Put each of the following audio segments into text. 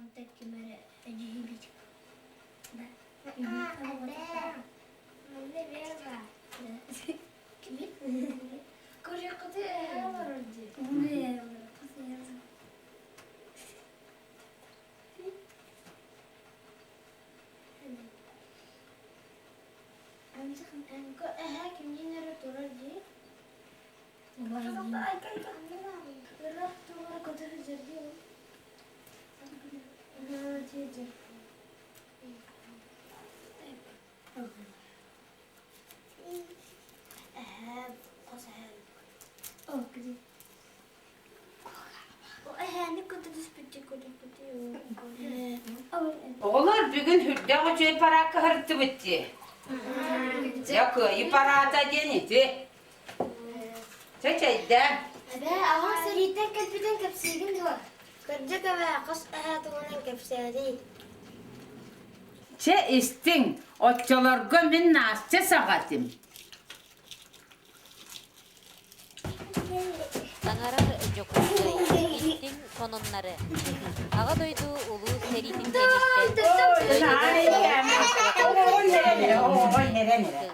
Онтон ким эрэ эдьиийбит Эһээ кимниин эрэ турар дии Оҕолор бүгүн үрдээх үчүгэй параакка сырыттыбыт дии. Дьэ, кыайыы параата диэн ити. Чэ, чэйдээ. Эбээ, аҕаҥ сэрииттэн кэлбитин кэпсиигин дуо? Кырдьык эбээ, хос эһээ туһунан кэпсээриий. Чэ, истиҥ, оччолорго мин Настя саҕа этим. Саҥарар Дьокуускай истиҥ сонуннары Аҕа дойду Улуу сэриитин кэнниттэн дойдуга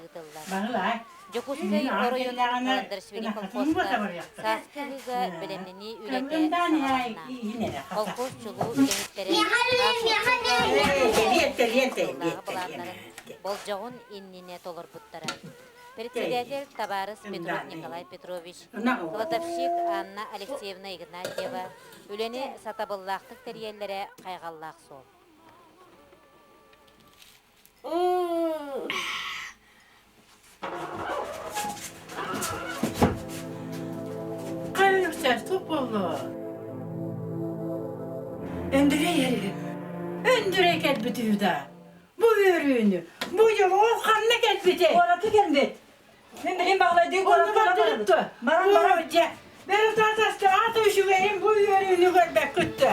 ыытыллар. Дьокуускай оройуонун Каландаришвили колхозка сааскы ыһыыга бэлэмнэнии үлэтэ саҕаланна. Колхоз чулуу үлэһиттэрэ сыллааҕы былааннарын болдьоҕун иннинэ толорбуттара. Председатель табаарыс Петров Николай Петрович, кладовщик Анна Алексеевна Игнатьева үлэни сатабыллаахтык тэрийэллэрэ хайҕаллаах суол. Өндүрэй эрэ, Өндүрэй кэлбит үһү да. Бу үөрүүнү, бу дьолу ханна кэлбитий? Куоракка кэлбит. Мин билим баҕалайдыы куоракка барабын. Баран баран. Дьэ, бэрэ таатаста аата үчүгэйин бу үөрүүнү көрбөккүт да.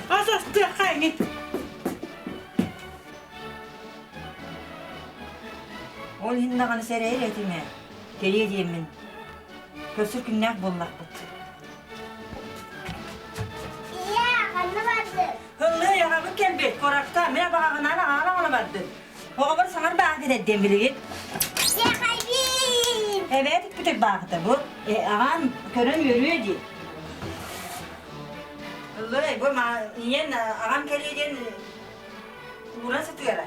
Ас астыахха эҥин. Ол иһин даҕаны сэрэйэр этим ээ. Кэлиэ диэммин. Көрсөр күннээх буоллахпыт. Ийээ, ханна бардын? Ыллыы аҕабын кэлбит, куоракка мин абаҕаҕынаан аҕаҕын аҕала бардым. Оҕобор саҥар бааҕы кэтэрдиэм билигин. Дьэхэйбиин! Эбээ түппүтүк бааҕыта бу. Э, аҕам көрөн үөрүө дии. Ыллыы, бу ийэн аҕам кэлиэ диэн ууран сытыара.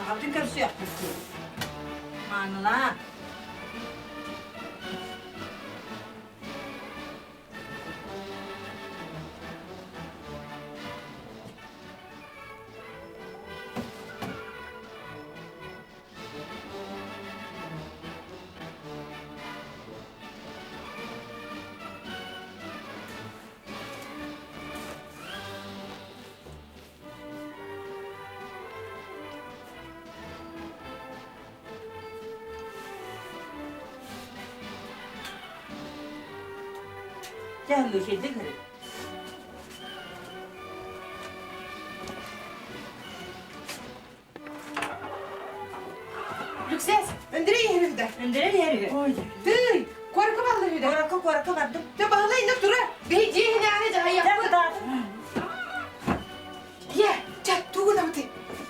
Аҕабытын көрсүөхпүт дии. Маанылаа. Чэ, Люсиды көрү. Люксес, Андрей иһэрдэ. Андрей иһэргэ. Тый, куоракка баллы үһү. Куоракка куоракка бардым. Тэ баһылай инна тура. Биһи дьиэ иһинээҕи дьаһайыахпыт. Ийэ, чэ, тугу гынабытый?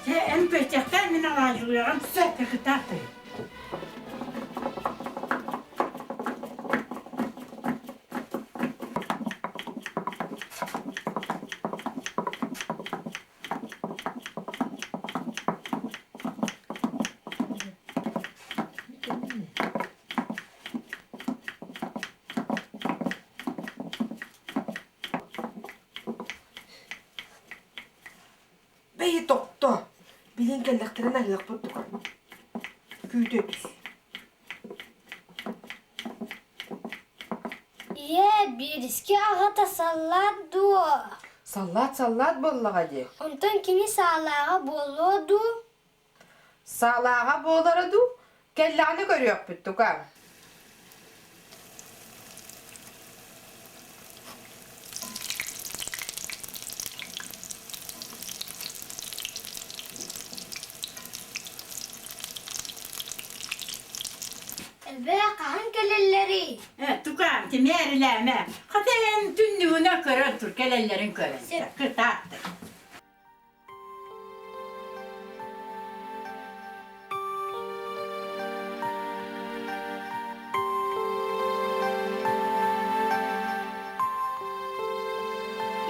Чэ, эн көччөхтөн мин алаадьылыаҕым сөп кытаатый. Бэйи тохто, билин кэллэхтэринэ аһыахпыт дуо? Күүтэ түс. Ийээ, Биэрискэ аҕата саллаат дуо? Саллаат саллаат буоллаҕа дии. Онтон кини саалааҕа буолуо дуу? Саалааҕа буолара дуу? Кэллэҕинэ көрүөхпүт тука. Эбээ, хаһан кэлэллэрий? Үчүгэй. Тукаам, тимээрилээмэ. Хата эн түннүгүнэ көрөн тур, кэлэллэрин көрөн. Кытааттыр.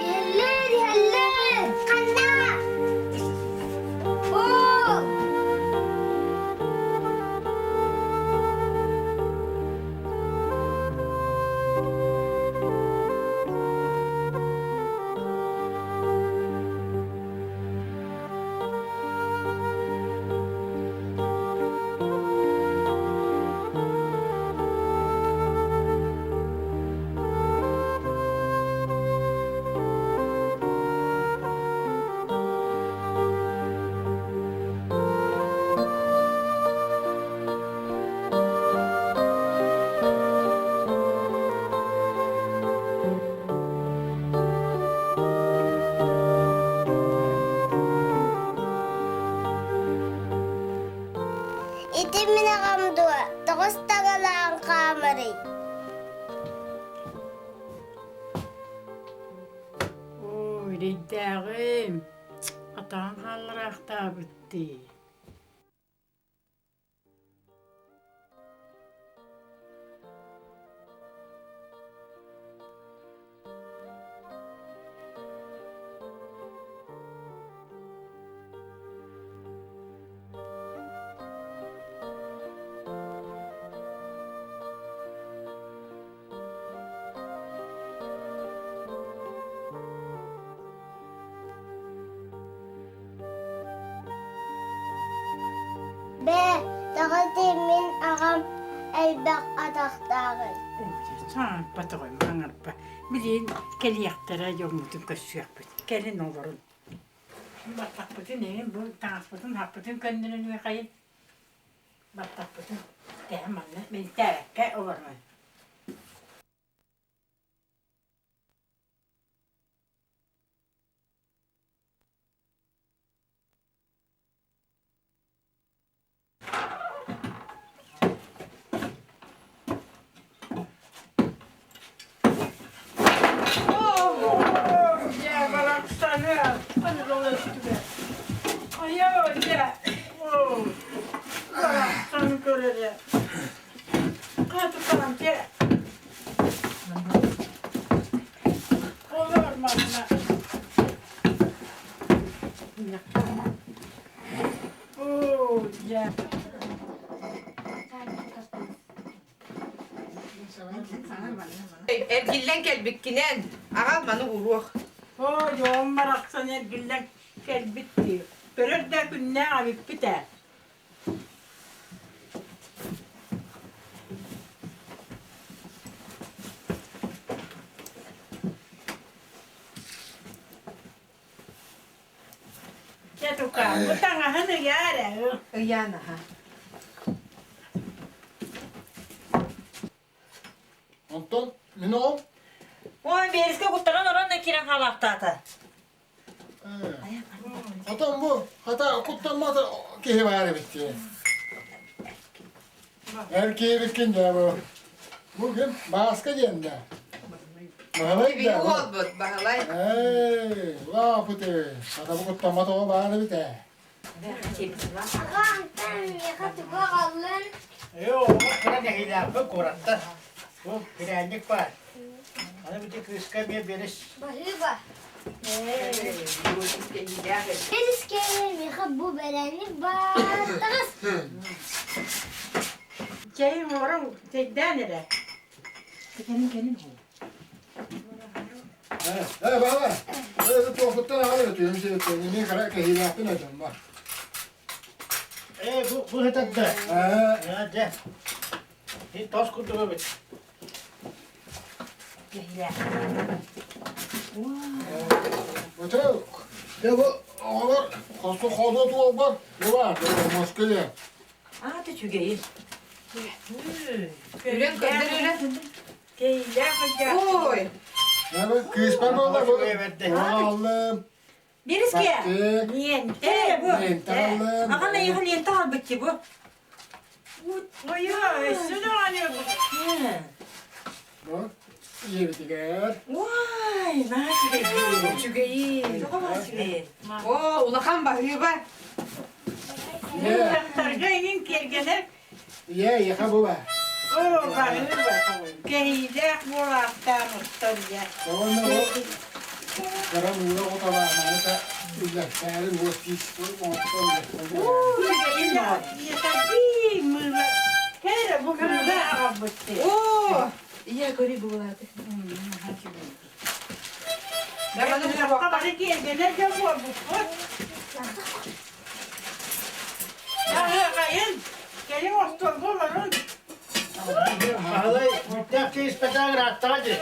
Иһэллэр, иһэллэр! Ханна? Оо! Ити мин аҕам дуо, тоҕус таҥалаан хаамарый? Ой, эрэйдээҕим, атаҕын хааллараахтаабыт дии. Бээ, тоҕо мин аҕам элбэх атахтааҕый? Саҥарбатаҕым, аҥарба. Билигин кэлиэхтэрэ дьоммутун көрсүөхпүт. Кэлин олорун. Баттахпытын эҥин бу таҥаспытын хаппытын көннөрөн үөхэйин. Баттахпытын тэһэ манна мэлтээбэккэ олорун. Дьэ, барахсаны, Айа, дьэ, барахсаны көрөрө. Хатытан, дьэ. Олор манна. Оо, дьэ. Эргиллэн кэлбиккинэн, аҕал маны уруох. Оо, дьоҕум барахсан эргиллэн кэлбит дии. Көрөр да күннээх эбиппит ээ. Дьэ, тука, бу таҥаһын ыйаар ээ. Ыйаан аха. Онтон мин оҕом Ой, Биэрискэ куттаран орон да киирэн хаалаахтаата. Хотон бу, хата куттаммат киһи баар эбит дии. Эр киһибиккин дьэ бу. Бу ким? Бааска диэн да. Баһылай да. Уолбут Баһылай. Эй, лаапыты. Хата бу куттаммат оҕо баар эбит ээ. Аҕа, антон миэхэ тугу аҕаллын? Ээ, оҕо кыра нэһилиэкпин куораттан. Бу бирээнньик баар. Аны бити кыыска эмиэ биэрис. Баһыыба. Биэрискэ миэхэ бу бэрээнньик баар. Таҕыс! Чэйим уоран чэйдээн эрэ. Кэлин кэлин. Ээ, баҕа. Ээ, туохуттан аҕал өтүөм сиэттэн, эмиэ кыра кэһиилээхпин этим бар. Ээ, бу бу сытарда. Ээ, Ээ, дьэ. Ити тос курдук эбит. Өтө, дьэ бу оҕолор хосу ходо туолбар, бу баар, Москве. Аата үчүгэйин. Үрэн көрдөр үрэ. Кэһиилээх ыйдаах. Ой, Кыыспар буолла бу. Аллым. Биэрискэ. Ниэнтэ. Бу. Лиэнтэ аллым. Аҕан эйиэхэ лиэнтэ аҕалбытчы бу. Ойо, өссө даҕаны. Бу ийэбитигэр. Уай, наһаа үчүгэйдии. Үчүгэйи. Тоҕо баҕа үчүгэйин. Оо, улахан баһыыба. Дьахтарга иҥин киэргэнэр. Ийэ, эйиэхэ бу баар. Оо, баһыыба. Кэһиилээх буолаахтаан устан дьэ. Уонна бу кыра муура оҕотолааманыта үллэстээри уот тиис оҥостон үллэстэн. Үчүгэйин Ийэтэ мыыла. Кэрэ бу мыыла аҕалбыт. Оо, ийэ көрүй буолааты. Бары киэргэнэр дьон буолбуппут. Аһыахайын, кэлиҥ остуолга олорун. Баһылай, муттаах кииспэтэх ырааттаҕа дии.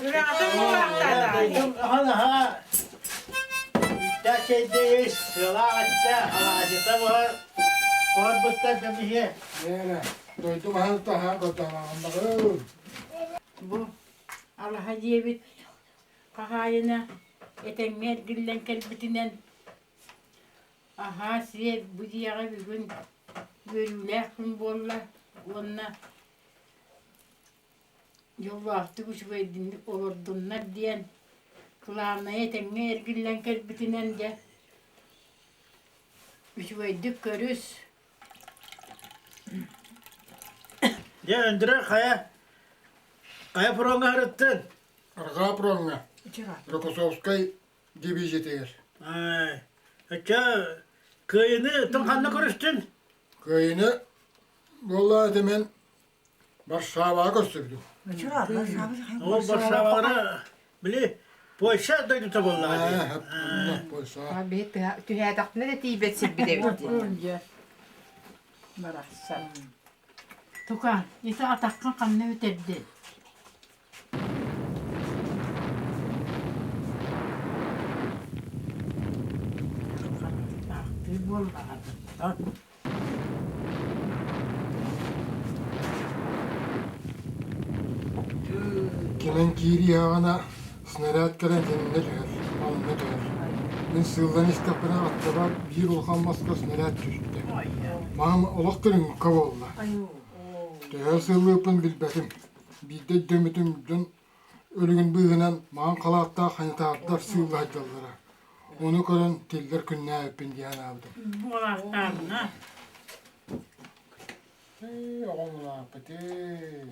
Ыраата буолаахтаата. Дойдум ахан-аха үүттээх чэйдэйис, сыалаах эттэ, алаадьыта буһар, буһарбыттар көмүһүө. Ээ, дойдум аһын таһаа көрдөһөҕүн Бу алаһа дьиэбит хаһаайына этэҥҥэ эргиллэн кэлбитинэн аһаа сиэ бу дьиэҕэ бүгүн үөрүүлээх күн буолла уонна дьоллоохтук үчүгэйдик олордуннар диэн кылаабынайа этэҥҥэ эргиллэн кэлбитинэн дьэ үчүгэйдик көрүс Дьэ, Өндөрө хайа хайа фроҥҥа сырыттын? Арҕаа фроҥҥа Рокоссовскай дивизиятыгар. Ай, оччо кыайыны тым ханна көрүстүн? Кыайыны буолла этэ мен Варшаваҕа көрсүбүтүм. Ол Варшавалара били Польша дойдута буоллаҕа дии. Польша. Биһи түһээтэхпинэ да тиийбэт сирбит эбит дии. Барахсан. Тука, ити атаххын ханна бүтэрдин? Хараахтыы буоллаҕа Кэлэн киирии аҕана снаряд кэлэн кэннэ түһэр, онно түһэр. Мин сыыллан истэхпинэ аттыбар биир улахан маска снаряд түстэ. Маам олох кырыҥка буолла. Төһө сыыллыыппын билбэтим. Биирдэ өйдөммүтүм дьон өлүгүн быыһынан маҥан халааттаах санитардар сыылла сылдьаллара. Ону көрөн тиллэр күннээбиппин дии санаабытым. Буолаахтаабына. Ээ, оҕом улааппытын.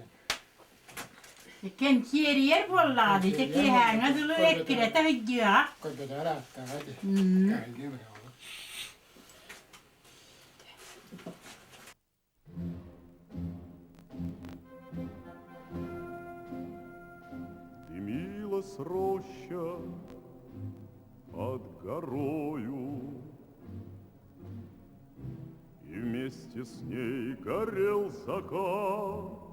Кэнсиэрийэр буоллаҕа дии, ити киэһээҥҥэ дылы эккирэтэ сылдьыаҕа. Көрбөтөөр ааттааҕа дии. Кэһиллиэ быраҕылар. Дымилась роща под горою, И вместе с ней горел закат.